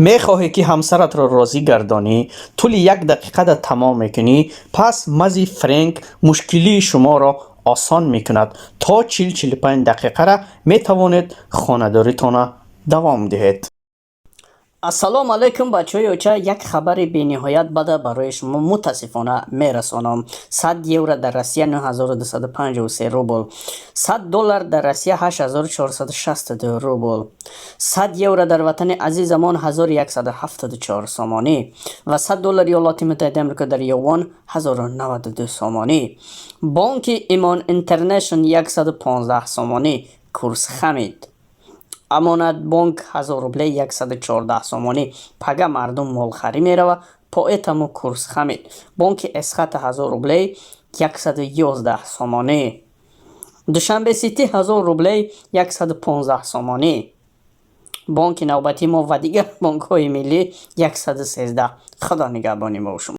Мехоҳӣ, ки ҳамсаратро розӣ гардонӣ, тӯли як дақиқада тамом мекунӣ? Пас мази Френк мушкилии шуморо осон мекунад. То 40-45 дақиқара метавонед хонадоритонро давом диҳед. Ассалому алайкум, бачаҳои оча. Як хабари бениҳоят бада барои шумо мутаассифона мерасонам. 100 евро дар Россия 9253 рубл, 100 доллар дар Россия 8462 рубл, 100 евро дар ватани азизамон 1174 сомонӣ ва 100 доллари Иёлоти Муттаҳидаи Амрико дар юан 1092 сомонӣ. Бонки Имон Интернешнл 115 сомонӣ курс хамид. Амонатбонк 1000 рублей 114 сомонӣ. Пага мардум молхарӣ мерава, поэтому курс хамид. Бонки Эсхата 1000 рублей 111 сомонӣ. Душанбе Сити 1000 рублей 115 сомонӣ. Бонки навбатии мо ва дигар бонкҳои миллӣ 113. Худо нигаҳбони мо шумо.